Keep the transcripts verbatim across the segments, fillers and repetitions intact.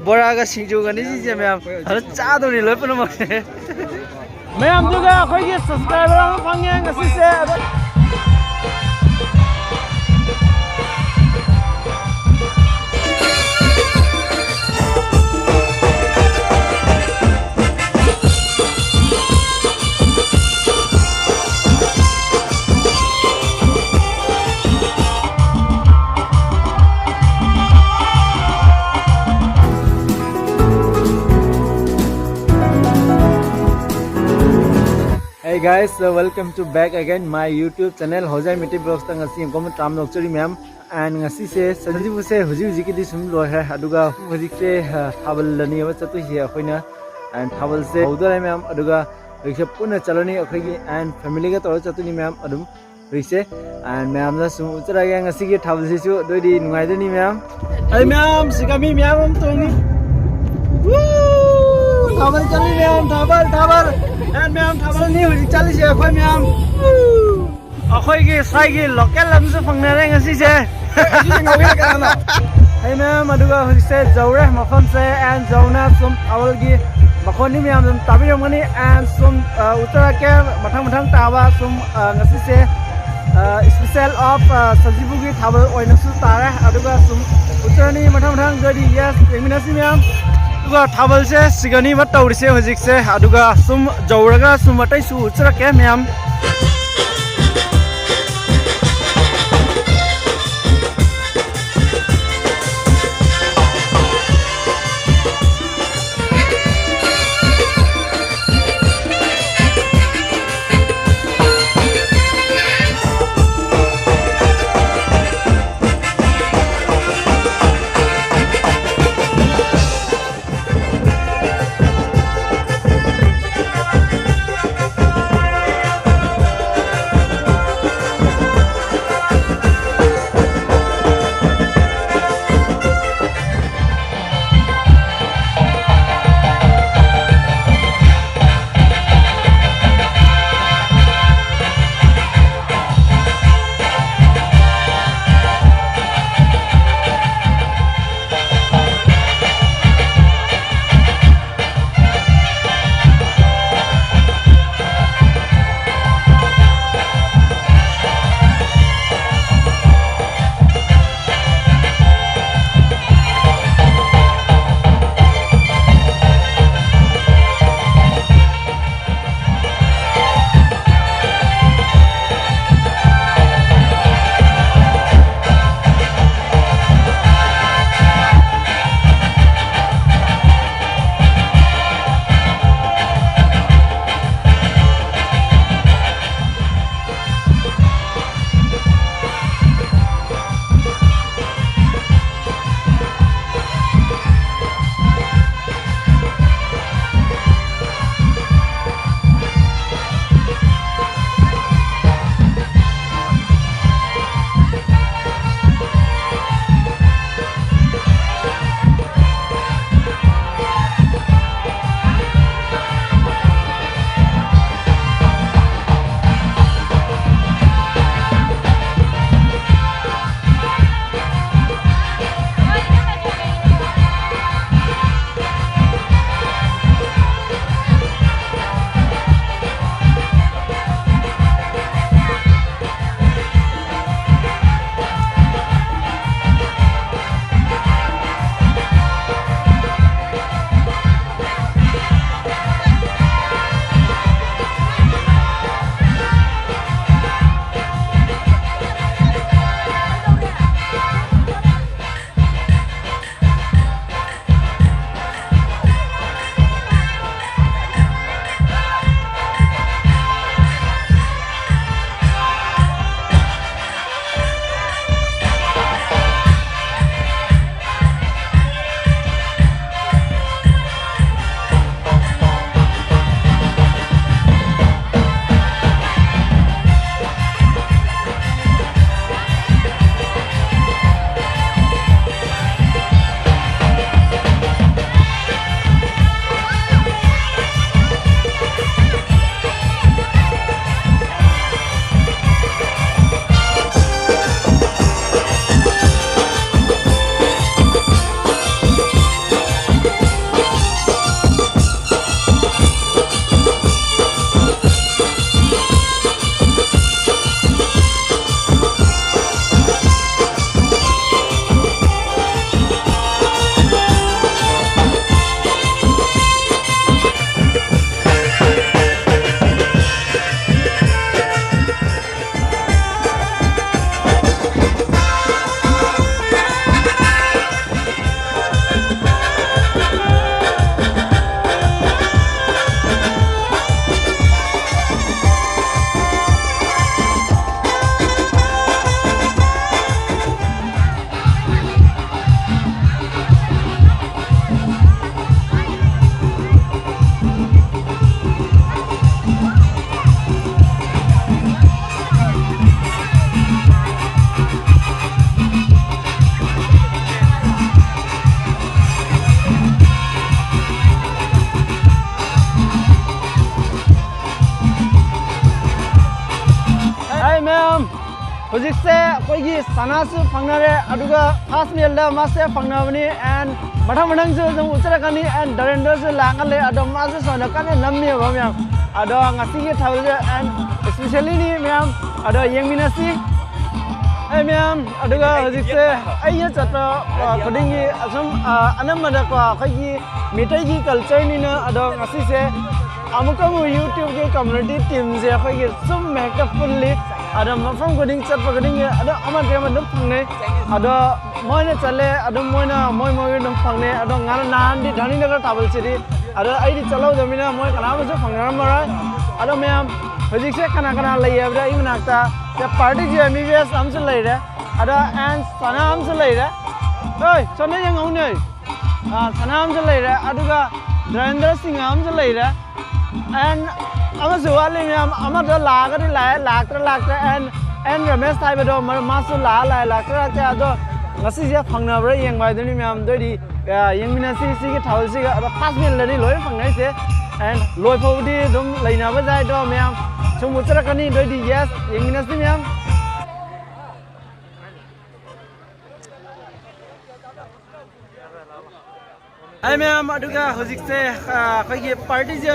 ꯕꯣꯔꯥꯒ ꯁꯤꯡꯖꯨꯒꯅꯤ ꯁꯤꯁꯦ ꯃꯌꯥꯝ꯫ ꯑꯗꯨ ꯆꯥꯗꯧꯔꯤ ꯂꯣꯏ ꯄꯨꯝꯅꯃꯛꯁꯦ꯫ ꯃꯌꯥꯝꯗꯨꯒ ꯑꯩꯈꯣꯏꯒꯤ subscriber ꯑꯃ ꯐꯪꯉꯦ ꯉꯁꯤꯁꯦ꯫ ꯑꯗꯣ Hey guys, so welcome to back again my YouTube channel, Hojai Miti Vlogs. ꯇ ꯉꯁꯤ ꯑꯃꯨꯛꯀ ꯇꯥꯝ ꯂꯧꯆꯔꯤ ꯃꯌꯥꯝ꯫ And ꯉꯁꯤꯁꯦ ꯁꯖꯤꯕꯨꯁꯦ ꯍꯧꯖꯤꯛ ꯍꯧꯖꯤꯛꯀꯤꯗꯤ ꯁꯨꯝ ꯂꯣꯏꯈ꯭ꯔꯦ, ꯑꯗꯨꯒ ꯍꯧꯖꯤꯛꯁꯦ, ꯑ, ꯊꯥꯕꯜ ꯂꯅꯤꯕ ꯆꯠꯇꯣꯏꯁꯦ ꯑꯩꯈꯣꯏꯅ꯫ And ꯊꯥꯕꯜꯁꯦ ꯍꯧꯗꯣꯔꯦ ꯃꯌꯥꯝ, ꯑꯗꯨꯒ ꯍꯧꯖꯤꯛꯁꯦ ꯄꯨꯟꯅ ꯆꯠꯂꯅꯤ ꯑꯩꯈꯣꯏꯒꯤ꯫ And family ꯒ ꯇꯧꯔꯒ ꯆꯠꯇꯣꯏꯅꯤ ꯃꯌꯥꯝ ꯑꯗꯨꯝ ꯍꯧꯖꯤꯛꯁꯦ꯫ And ꯃꯌꯥꯝꯅ ꯁꯨꯝ ꯎꯠꯆꯔꯛꯑꯒꯦ ꯉꯁꯤꯒꯤ ꯊꯥꯕꯜꯁꯤꯁꯨ, ꯑꯗꯨꯑꯣꯏꯗꯤ ꯅꯨꯡꯉꯥꯏꯗꯣꯏꯅꯤ ꯃꯌꯥꯝ꯫ ꯑꯩ ꯃꯌꯥꯝ ꯁꯤꯒ ꯃꯤ ꯃꯌꯥꯝ ꯑꯃ ꯇꯣꯡꯉꯤ꯫ Woo! ꯊꯥꯕꯜ ꯆꯠꯂꯤ ꯃꯌꯥꯝ, ꯊꯥꯕꯜ, ꯊꯥꯕꯜ꯫ And ꯃꯌꯥꯝ ꯊꯥꯕꯜꯅꯤ ꯍꯧꯖꯤꯛ ꯆꯠꯂꯤꯁꯦ ꯑꯩꯈꯣꯏ ꯃꯌꯥꯝ꯫ Woo! ꯑꯩꯈꯣꯏꯒꯤ ꯁ꯭ꯋꯥꯏꯒꯤ local ꯑꯃꯁꯨ ꯐꯪꯅꯔꯦ ꯉꯁꯤꯁꯦ꯫ ꯑꯩ ꯃꯌꯥꯝ ꯑꯗꯨꯒ ꯍꯧꯖꯤꯛꯁꯦ ꯌꯧꯔꯦ ꯃꯐꯝꯁꯦ, and ꯌꯧꯅ ꯁꯨꯝ ꯊꯥꯕꯜꯒꯤ ꯃꯈꯣꯟꯅꯤ ꯃꯌꯥꯝ ꯑꯗꯨꯝ ꯇꯥꯕꯤꯔꯝꯒꯅꯤ꯫ And ꯁꯨꯝ, ꯑ, ꯎꯠꯆꯔꯛꯀꯦ ꯃꯊꯪ ꯃꯊꯪ ꯇꯥꯕ ꯁꯨꯝ, ꯑ, ꯉꯁꯤꯁꯦ, ꯑ, special of, ꯑ, ꯁꯖꯤꯕꯨꯒꯤ ꯊꯥꯕꯜ ꯑꯣꯏꯅꯁꯨ ꯇꯥꯔꯦ꯫ ꯑꯗꯨꯒ ꯁꯨꯝ ꯎꯠꯆꯔꯅꯤ ꯃꯊꯪ ꯃꯊꯪ꯫ ꯑꯗꯨꯗꯤ yes, ꯌꯦꯡꯃꯤꯟꯅꯁꯤ ꯃꯌꯥꯝ꯫ ꯑꯗꯨꯒ ꯊꯥꯕꯜꯁꯦ ꯁꯤꯒꯅꯤꯕ ꯇꯧꯔꯤꯁꯦ ꯍꯧꯖꯤꯛꯁꯦ꯫ ꯑꯗꯨꯒ ꯁꯨꯝ ꯌꯧꯔꯒ ꯁꯨꯝ ꯑꯇꯩꯁꯨ ꯎꯠꯆꯔꯛꯀꯦ ꯃꯌꯥꯝ꯫ ꯍꯧꯖꯤꯛꯁꯦ ꯑꯩꯈꯣꯏꯒꯤ ꯁꯅꯥꯁꯨ ꯐꯪꯅꯔꯦ, ꯑꯗꯨꯒ ꯐꯥꯔꯁ ꯃꯦꯜꯗ ꯃꯥꯁꯦ ꯐꯪꯅꯕꯅꯤ, ꯑꯦꯟ ꯃꯊꯪ ꯃꯊꯪꯁꯨ ꯑꯗꯨꯝ ꯎꯠꯆꯔꯛꯀꯅꯤ, ꯑꯦꯟ ꯗꯔꯦꯟꯗ꯭ꯔꯁꯨ ꯂꯥꯛꯍꯜꯂꯦ, ꯑꯗꯣ ꯃꯥꯁꯨ ꯁꯣꯝꯗ ꯀꯟꯅ ꯅꯝꯃꯤꯕ ꯃꯌꯥꯝ꯫ ꯑꯗꯣ ꯉꯁꯤꯒꯤ ꯊꯥꯕꯜꯁꯦ ꯑꯦꯟ ꯏꯁꯄꯤꯁꯦꯜꯂꯤꯅꯤ ꯃꯌꯥꯝ, ꯑꯗꯣ ꯌꯦꯡꯃꯤꯟꯅꯁꯤ꯫ ꯑꯩ ꯃꯌꯥꯝ, ꯑꯗꯨꯒ ꯍꯧꯖꯤꯛꯁꯦ ꯑꯩꯅ ꯆꯠꯄ, ꯑ, ꯈꯨꯗꯤꯡꯒꯤ ꯑꯁꯨꯝ, ꯑ, ꯑꯅꯝꯕꯗꯀꯣ ꯑꯩꯈꯣꯏꯒꯤ ꯃꯤꯇꯩꯒꯤ ꯀꯜꯆꯔꯅꯤꯅ, ꯑꯗꯣ ꯉꯁꯤꯁꯦ ꯑꯃꯨꯛꯀ ꯑꯃꯨꯛ ꯌꯨꯇ꯭ꯌꯨꯕꯀꯤ ꯀꯝꯃ꯭ꯌꯨꯅꯤꯇꯤ ꯇꯤꯝꯁꯦ ꯑꯩꯈꯣꯏꯒꯤ ꯁꯨꯝ ꯍꯦꯛꯇ ꯄꯨꯜꯂꯤ꯫ ꯑꯗꯣ ꯃꯐꯝ ꯈꯨꯗꯤꯡ ꯆꯠꯄ ꯈꯨꯗꯤꯡꯒꯤ ꯑꯗꯣ ꯑꯃꯗꯒꯤ ꯑꯃ ꯑꯗꯨꯝ ꯐꯪꯅꯩ꯫ ꯑꯗꯣ ꯃꯣꯏꯅ ꯆꯠꯂꯦ, ꯑꯗꯨꯝ ꯃꯣꯏꯅ ꯃꯣꯏ ꯃꯣꯏꯒꯤ ꯑꯗꯨꯝ ꯐꯪꯅꯩ꯫ ꯑꯗꯣ ꯉꯔꯥꯡ ꯅꯍꯥꯟꯗꯤ ꯙꯔꯅꯤꯅꯒꯔ ꯊꯥꯕꯜꯁꯤꯗꯤ, ꯑꯗꯣ ꯑꯩꯗꯤ ꯆꯠꯍꯧꯗꯕꯅꯤꯅ ꯃꯣꯏ ꯀꯅꯥꯃꯁꯨ ꯐꯪꯅꯔꯝꯃꯔꯣꯏ꯫ ꯑꯗꯣ ꯃꯌꯥꯝ ꯍꯧꯖꯤꯛꯁꯦ ꯀꯅꯥ ꯀꯅꯥ ꯂꯩ ꯍꯥꯏꯕꯗ ꯑꯩ ꯃꯅꯥꯛꯇ ꯁꯦ ꯄꯥꯔꯇꯤꯁꯦ ꯑꯦꯝ ꯕꯤ ꯕꯤ ꯑꯦꯁ ꯑꯃꯁꯨ ꯂꯩꯔꯦ, ꯑꯗꯣ ꯑꯦꯟ ꯁꯅꯥ ꯑꯃꯁꯨ ꯂꯩꯔꯦ꯫ ꯍꯣꯏ, ꯁꯣꯝꯗ ꯌꯦꯡꯍꯧꯅꯦ꯫ ꯑꯥ, ꯁꯅꯥ ꯑꯃꯁꯨ ꯂꯩꯔꯦ, ꯑꯗꯨꯒ ꯙꯔꯦꯟꯗ꯭ꯔ ꯁꯤꯡꯍ ꯑꯃꯁꯨ ꯂꯩꯔꯦ꯫ ꯑꯦꯟ ꯑꯃꯁꯨ ꯋꯥꯠꯂꯤ ꯃꯌꯥꯝ, ꯑꯃꯗꯣ ꯂꯥꯛꯑꯒꯗꯤ ꯂꯥꯛꯑꯦ, ꯂꯥꯛꯇ꯭ꯔ ꯂꯥꯛꯇ꯭ꯔꯦ꯫ ꯑꯦꯟ ꯑꯦꯟ ꯔꯃꯦꯁ ꯍꯥꯏꯕꯗꯣ ꯃꯔ-, ꯃꯥꯁꯨ ꯂꯥꯛꯑ ꯂꯥꯛꯑꯦ, ꯂꯥꯛꯇ꯭ꯔ ꯂꯥꯛꯇ꯭ꯔꯦ꯫ ꯑꯗꯣ ꯉꯁꯤꯁꯦ ꯐꯪꯅꯕ꯭ꯔꯥ ꯌꯦꯡꯕ ꯍꯥꯏꯗꯨꯅꯤ ꯃꯌꯥꯝ꯫ ꯑꯗꯨ ꯑꯣꯏꯗꯤ, ꯑ, ꯌꯦꯡꯃꯤꯟꯅꯁꯤ ꯁꯤꯒꯤ ꯊꯥꯕꯜꯁꯤꯒ꯫ ꯑꯗꯣ ꯐꯥꯔꯁ ꯃꯦꯜꯗꯗꯤ ꯂꯣꯏꯅ ꯐꯪꯅꯔꯤꯁꯦ꯫ ꯑꯦꯟ ꯂꯣꯏ ꯐꯥꯎꯕꯗꯤ ꯑꯗꯨꯝ ꯂꯩꯅꯕ ꯌꯥꯏ꯫ ꯑꯗꯣ ꯃꯌꯥꯝ ꯁꯨꯝ ꯎꯠꯆꯔꯛꯀꯅꯤ꯫ ꯑꯗꯨ ꯑꯣꯏꯗꯤ ꯌꯦꯁ, ꯌꯦꯡꯃꯤꯟꯅꯁꯤ ꯃꯌꯥꯝ꯫ ꯑꯩ ꯃꯌꯥꯝ, ꯑꯗꯨꯒ ꯍꯧꯖꯤꯛꯁꯦ, ꯑ, ꯑꯩꯈꯣꯏꯒꯤ ꯄꯥꯔꯇꯤꯁꯦ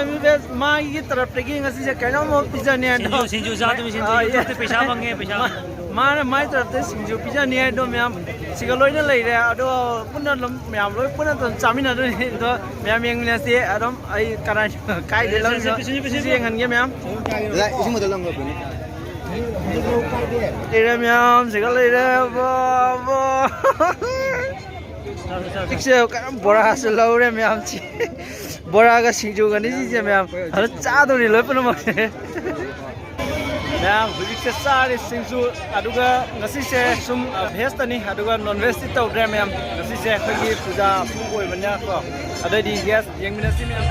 ꯃꯥꯒꯤ ꯇꯔꯞꯇꯒꯤ ꯉꯁꯤꯁꯦ ꯀꯩꯅꯣꯝꯃ ꯄꯤꯖꯅꯤ ꯍꯥꯏꯅ꯫ ꯁꯤꯡꯖꯨ, ꯁꯤꯡꯖꯨ ꯆꯥꯗꯕ ꯁꯤꯡꯖꯨ, ꯑꯥ, ꯌꯨꯇ꯭ꯌꯨꯕꯇ ꯌꯦꯁ꯫ ꯄꯩꯁꯥ ꯐꯪꯉꯦ, ꯄꯩꯁꯥ꯫ ꯃꯥ-, ꯃꯥꯅ ꯃꯥꯏ ꯇꯔꯞꯇ ꯁꯤꯡꯖꯨ ꯄꯤꯖꯅꯤ ꯍꯥꯏꯗꯣ ꯃꯌꯥꯝ ꯁꯤꯒ ꯂꯣꯏꯅ ꯂꯩꯔꯦ꯫ ꯑꯗꯣ ꯄꯨꯟꯅ ꯑꯗꯨꯝ ꯃꯌꯥꯝ ꯂꯣꯏ ꯄꯨꯟꯅ ꯑꯗꯨꯝ ꯆꯥꯃꯤꯟꯅꯗꯣꯏꯅꯤ꯫ ꯑꯗꯣ ꯃꯌꯥꯝ ꯌꯦꯡꯃꯤꯟꯅꯁꯤ꯫ ꯑꯗꯨꯝ ꯑꯩ ꯀꯅꯥ ꯀꯥꯏꯗ ꯁꯦ, ꯁꯦ, ꯂꯧꯔꯤꯅꯣ? ꯁꯦ, ꯄꯤꯁꯤꯟ, ꯄꯤꯁꯤꯟ, ꯁꯤꯁꯨ ꯄꯤꯁꯤꯟ꯫ ꯌꯦꯡꯍꯟꯒꯦ ꯃꯌꯥꯝ꯫ ꯂꯥꯏ, ꯏꯁꯤꯡ ꯕꯣꯇꯜ ꯑꯃꯒ ꯄꯤꯅꯤ꯫ ꯂꯩꯔꯦ ꯃꯌꯥꯝ, ꯁꯤꯒ ꯂꯩꯔꯦ꯫ ꯕꯣ, ꯕꯣ꯫ ꯍꯧꯖꯤꯛꯁꯦ ꯀꯔꯝ ꯕꯣꯔꯥꯁꯨ ꯂꯧꯔꯦ ꯃꯌꯥꯝꯁꯤ꯫ ꯕꯣꯔꯥꯒ ꯁꯤꯡꯖꯨꯒꯅꯤ ꯁꯤꯁꯦ ꯃꯌꯥꯝ꯫ ꯑꯗꯨ ꯆꯥꯗꯧꯔꯤ ꯂꯣꯏ ꯄꯨꯝꯅꯃꯛꯁꯦ꯫ ꯃꯌꯥꯝ ꯍꯧꯖꯤꯛꯁꯦ ꯆꯥꯔꯦ ꯁꯤꯡꯖꯨ, ꯑꯗꯨꯒ ꯉꯁꯤꯁꯦ ꯁꯨꯝ, ꯑ, ꯚꯦꯖꯇꯅꯤ, ꯑꯗꯨꯒ ꯅꯣꯟ ꯚꯦꯖꯇꯤ ꯇꯧꯗ꯭ꯔꯦ ꯃꯌꯥꯝ꯫ ꯉꯁꯤꯁꯦ ꯑꯩꯈꯣꯏꯒꯤ ꯄꯨꯖꯥ ꯁꯨꯝ ꯑꯣꯏꯕꯅꯤꯅꯀꯣ꯫ ꯑꯗꯩꯗꯤ ꯌꯦꯁ, ꯌꯦꯡꯃꯤꯟꯅꯁꯤ ꯃꯌꯥꯝ꯫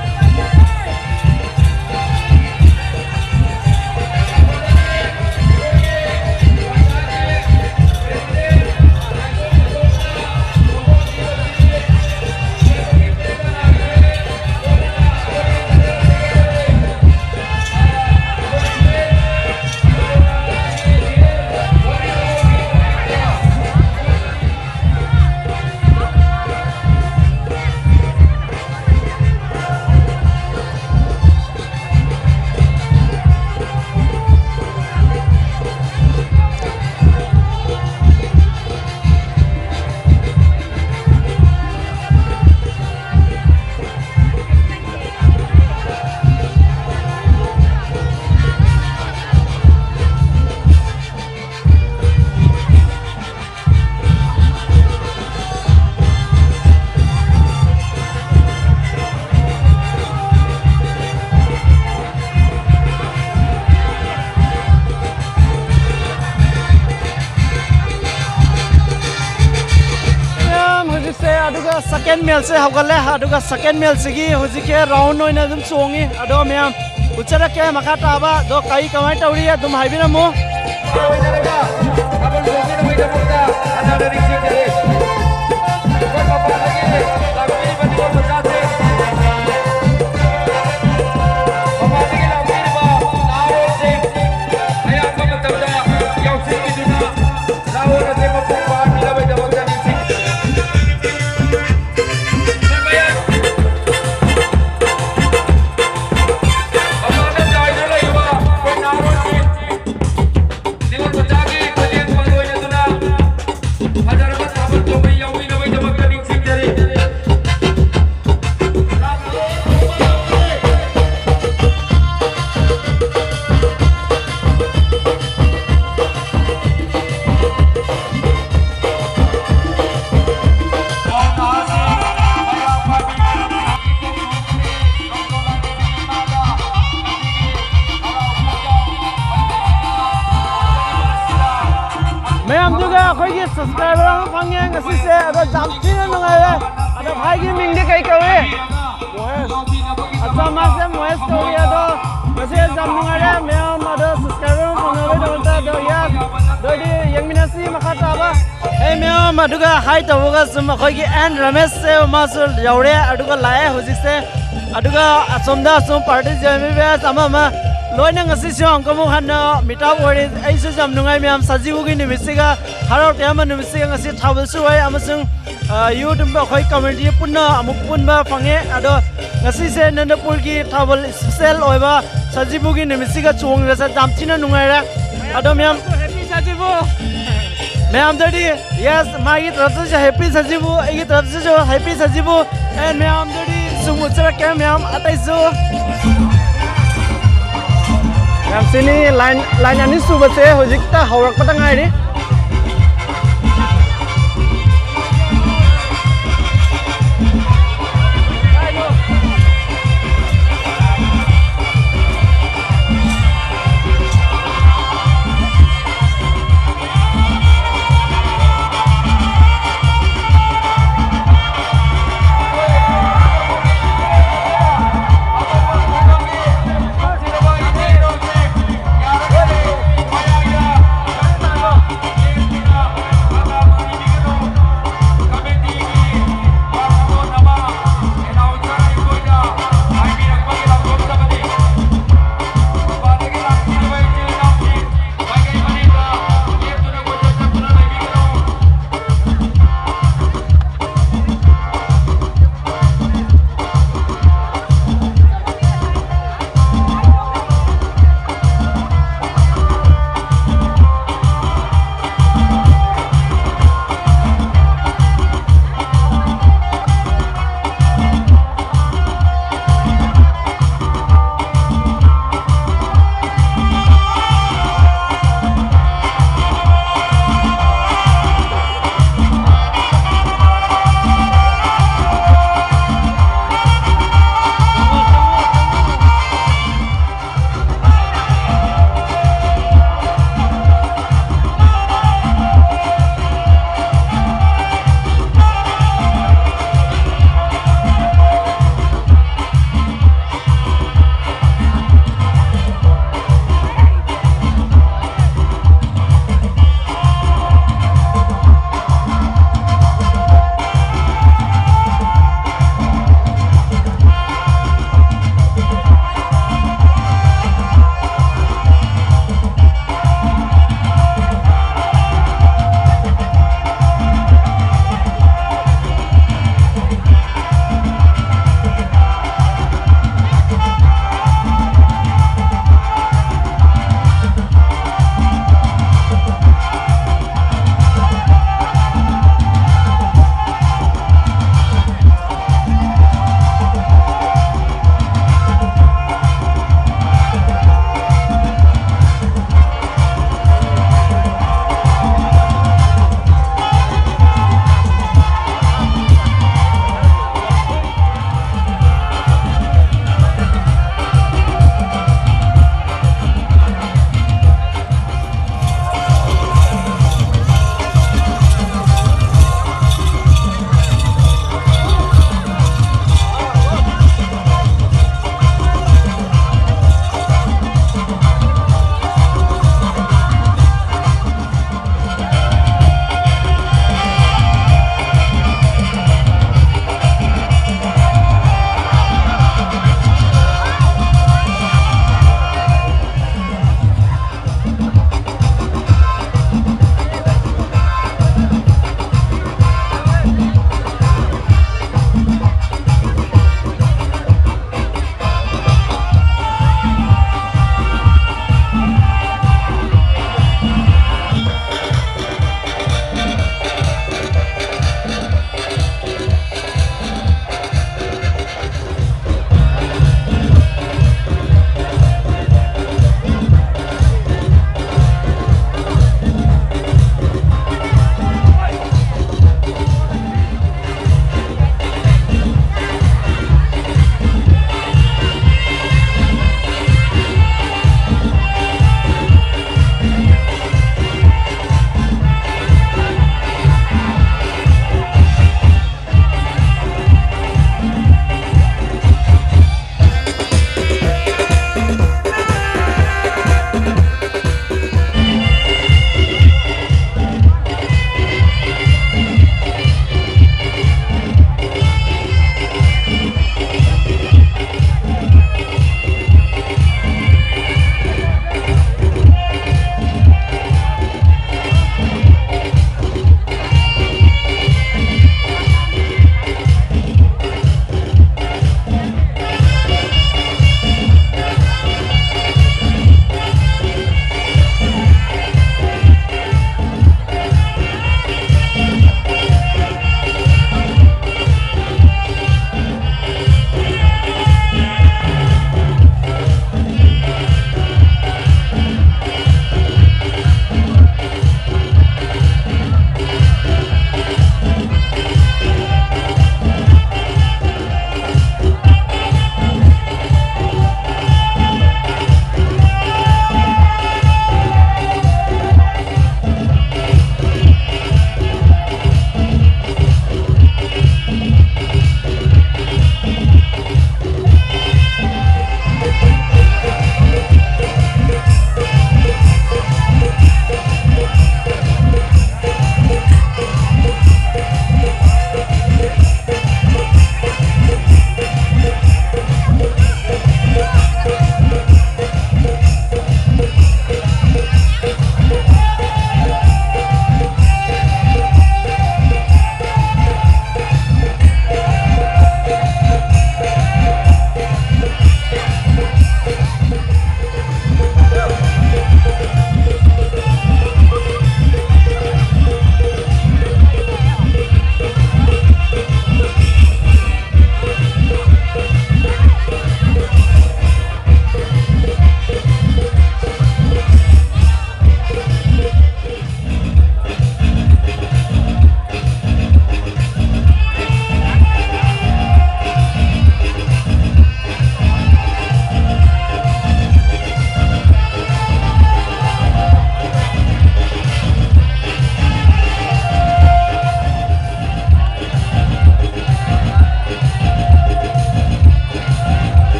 ꯃꯦꯜꯁꯦ ꯍꯧꯒꯠꯂꯦ, ꯑꯗꯨꯒ ꯁꯦꯀꯦꯟ ꯃꯦꯜꯁꯤꯒꯤ ꯍꯧꯖꯤꯛꯁꯦ ꯔꯥꯎꯟ ꯑꯣꯏꯅ ꯑꯗꯨꯝ ꯆꯣꯡꯉꯤ꯫ ꯑꯗꯣ ꯃꯌꯥꯝ ꯎꯠꯆꯔꯛꯀꯦ, ꯃꯈꯥ ꯇꯥꯕ ꯑꯗꯣ ꯀꯔꯤ ꯀꯃꯥꯏꯅ ꯇꯧꯔꯤ ꯑꯗꯨꯝ ꯍꯥꯏꯕꯤꯔꯝꯃꯨ꯫ ꯃꯌꯥꯝꯗꯨꯒ ꯑꯩꯈꯣꯏꯒꯤ ꯁꯕꯁꯀ꯭ꯔꯥꯏꯕꯔ ꯑꯃ ꯐꯪꯉꯦ ꯉꯁꯤꯁꯦ꯫ ꯑꯗꯣ ꯌꯥꯝ ꯊꯤꯅ ꯅꯨꯡꯉꯥꯏꯔꯦ꯫ ꯑꯗꯣ ꯚꯥꯏꯒꯤ ꯃꯤꯡꯗꯤ ꯀꯩ ꯀꯧꯏ? ꯃꯣꯍꯦꯁ꯫ ꯑꯠꯆꯥ, ꯃꯥꯁꯦ ꯃꯣꯍꯦꯁ ꯀꯧꯏ꯫ ꯑꯗꯣ ꯉꯁꯤ ꯌꯥꯝ ꯅꯨꯡꯉꯥꯏꯔꯦ ꯃꯌꯥꯝ꯫ ꯑꯗꯣ ꯁꯕꯁꯀ꯭ꯔꯥꯏꯕꯔ ꯑꯃ ꯐꯪꯅꯕꯒꯤꯗꯃꯛꯇ꯫ ꯑꯗꯣ ꯌꯦꯁ, ꯑꯗꯣ ꯑꯣꯏꯗꯤ ꯌꯦꯡꯃꯤꯟꯅꯁꯤ ꯃꯈꯥ ꯇꯥꯕ꯫ ꯑꯩ ꯃꯌꯥꯝ ꯑꯗꯨꯒ ꯍꯥꯏ ꯇꯧꯕꯒ ꯁꯨꯝ ꯑꯩꯈꯣꯏꯒꯤ ꯑꯦꯟ ꯔꯃꯦꯁꯁꯦ ꯃꯥꯁꯨ ꯌꯧꯔꯦ꯫ ꯑꯗꯨꯒ ꯂꯥꯛꯑꯦ ꯍꯧꯖꯤꯛꯁꯦ꯫ ꯑꯗꯨꯒ ꯑꯁꯣꯝꯗ ꯁꯨꯝ party J M B B S ꯑꯃ ꯑꯃ ꯂꯣꯏꯅ ꯉꯁꯤꯁꯨ ꯑꯃꯨꯛꯀ ꯑꯃꯨꯛ ꯍꯟꯅ ꯃꯤꯠ ꯑꯞ ꯑꯣꯏꯔꯦ꯫ ꯑꯩꯁꯨ ꯌꯥꯝ ꯅꯨꯡꯉꯥꯏ ꯃꯌꯥꯝ꯫ ꯁꯖꯤꯕꯨꯒꯤ ꯅꯨꯃꯤꯠꯁꯤꯒ ꯍꯔꯥꯎ ꯇꯌꯥꯝꯕ ꯅꯨꯃꯤꯠꯁꯤꯒ ꯉꯁꯤ ꯊꯥꯕꯜꯁꯨ ꯑꯣꯏ ꯑꯃꯁꯨꯡ, ꯑ, ꯌꯨꯠ ꯑꯩꯈꯣꯏ ꯀꯝꯃ꯭ꯌꯨꯅꯤꯇꯤ ꯄꯨꯟꯅ ꯑꯃꯨꯛ ꯄꯨꯟꯕ ꯐꯪꯉꯦ꯫ ꯑꯗꯣ ꯉꯁꯤꯁꯦ ꯅꯟꯗꯄꯨꯔꯒꯤ ꯊꯥꯕꯜ ꯏꯁꯄꯤꯁꯦꯜ ꯑꯣꯏꯕ ꯁꯖꯤꯕꯨꯒꯤ ꯅꯨꯃꯤꯠꯁꯤꯒ ꯆꯣꯡꯂꯤꯕꯁꯦ ꯌꯥꯝ ꯊꯤꯅ ꯅꯨꯡꯉꯥꯏꯔꯦ꯫ ꯑꯗꯣ ꯃꯌꯥꯝ ꯍꯦꯄꯤ ꯁꯖꯤꯕꯨ! ꯃꯌꯥꯝꯗꯗꯤ ꯌꯦꯁ, ꯃꯥꯒꯤ ꯇꯔꯞꯇꯁꯨ ꯍꯦꯄꯤ ꯁꯖꯤꯕꯨ, ꯑꯩꯒꯤ ꯇꯔꯞꯇꯁꯨ ꯍꯦꯄꯤ ꯁꯖꯤꯕꯨ꯫ ꯑꯦꯟ ꯃꯌꯥꯝꯗꯗꯤ ꯁꯨꯝ ꯎꯠꯆꯔꯛꯀꯦ ꯃꯌꯥꯝ ꯑꯇꯩꯁꯨ꯫ ꯃꯌꯥꯝ ꯁꯤꯅꯤ ꯂꯥꯏꯟ, ꯂꯥꯏꯟ ꯑꯅꯤ ꯁꯨꯕꯁꯦ ꯍꯧꯖꯤꯛꯇ ꯍꯧꯔꯛꯄꯗ ꯉꯥꯏꯔꯤ꯫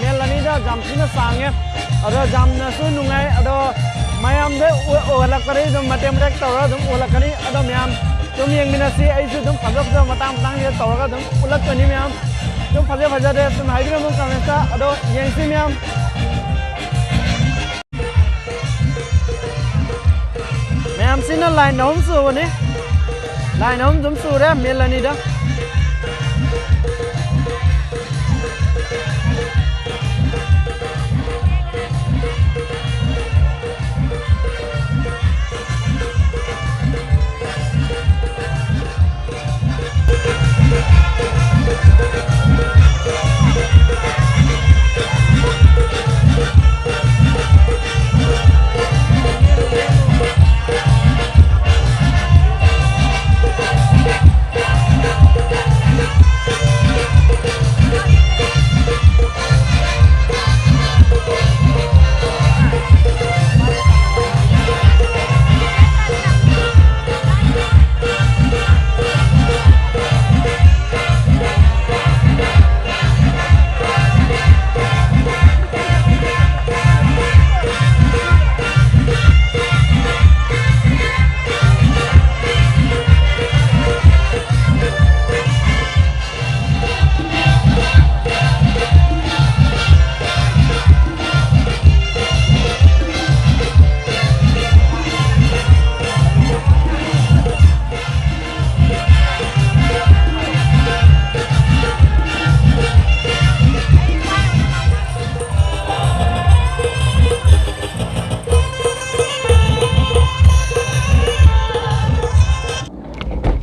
ꯃꯦꯜ ꯑꯅꯤꯗ ꯌꯥꯝ ꯊꯤꯅ ꯁꯥꯡꯉꯦ꯫ ꯑꯗꯣ ꯌꯥꯝꯅꯁꯨ ꯅꯨꯡꯉꯥꯏ꯫ ꯑꯗꯣ ꯃꯌꯥꯝꯗ ꯎ-, ꯎꯍꯜꯂꯛꯄꯗꯒꯤ ꯑꯗꯨꯝ ꯃꯇꯦꯛ ꯃꯇꯦꯛ ꯇꯧꯔꯒ ꯑꯗꯨꯝ ꯎꯍꯜꯂꯛꯀꯅꯤ꯫ ꯑꯗꯣ ꯃꯌꯥꯝ ꯑꯗꯨꯝ ꯌꯦꯡꯃꯤꯟꯅꯁꯤ꯫ ꯑꯩꯁꯨ ꯑꯗꯨꯝ ꯐꯖ ꯐꯖꯕ ꯃꯇꯥꯡ ꯃꯇꯥꯡꯁꯤꯗ ꯇꯧꯔꯒ ꯑꯗꯨꯝ ꯎꯠꯂꯛꯀꯅꯤ ꯃꯌꯥꯝ꯫ ꯑꯗꯨꯝ ꯐꯖ ꯐꯖꯗꯦ ꯑꯗꯨꯝ ꯍꯥꯏꯕꯤꯔꯝꯃꯨ comment ꯇ꯫ ꯑꯗꯣ ꯌꯦꯡꯁꯤ ꯃꯌꯥꯝ꯫ ꯃꯌꯥꯝꯁꯤꯅ line ꯑꯍꯨꯝ ꯁꯨꯕꯅꯤ꯫ Line ꯑꯍꯨꯝ ꯑꯗꯨꯝ ꯁꯨꯔꯦ ꯃꯦꯜ ꯑꯅꯤꯗ꯫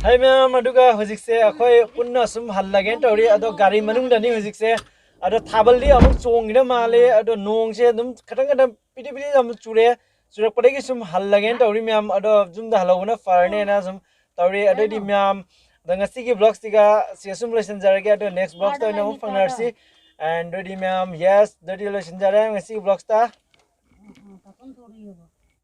ꯍꯥꯏ ꯃꯌꯥꯝ, ꯑꯗꯨꯒ ꯍꯧꯖꯤꯛꯁꯦ ꯑꯩꯈꯣꯏ ꯄꯨꯟꯅ ꯁꯨꯝ ꯍꯜꯂꯒꯦꯅ ꯇꯧꯔꯤ꯫ ꯑꯗꯣ ꯒꯥꯔꯤ ꯃꯅꯨꯡꯗꯅꯤ ꯍꯧꯖꯤꯛꯁꯦ꯫ ꯑꯗꯣ ꯊꯥꯕꯜꯗꯤ ꯑꯃꯨꯛ ꯆꯣꯡꯈꯤꯅ ꯃꯥꯜꯂꯦ꯫ ꯑꯗꯣ ꯅꯣꯡꯁꯦ ꯑꯗꯨꯝ ꯈꯤꯇꯪ ꯈꯤꯇꯪ ꯄꯤꯗꯤ ꯄꯤꯗꯤ ꯑꯃꯨꯛ ꯆꯨꯔꯦ꯫ ꯆꯨꯔꯛꯄꯗꯒꯤ ꯁꯨꯝ ꯍꯜꯂꯒꯦꯅ ꯇꯧꯔꯤ ꯃꯌꯥꯝ꯫ ꯑꯗꯣ ꯌꯨꯝꯗ ꯍꯜꯍꯧꯕꯅ ꯐꯔꯅꯦꯅ ꯁꯨꯝ ꯇꯧꯔꯤ꯫ ꯑꯗꯨꯑꯣꯏꯗꯤ ꯃꯌꯥꯝ, ꯑꯗꯣ ꯉꯁꯤꯒꯤ vlog ꯁꯤꯒ ꯁꯤꯒ ꯁꯨꯝ ꯂꯣꯏꯁꯤꯟꯖꯔꯒꯦ꯫ ꯑꯗꯣ next vlog ꯇ ꯑꯣꯏꯅ ꯑꯃꯨꯛ ꯐꯪꯅꯔꯁꯤ꯫ And ꯑꯗꯨꯗꯤ ꯃꯌꯥꯝ, yes, ꯑꯗꯨꯗꯤ ꯂꯣꯏꯁꯤꯟꯖꯔꯦ ꯉꯁꯤꯒꯤ vlog ꯇ꯫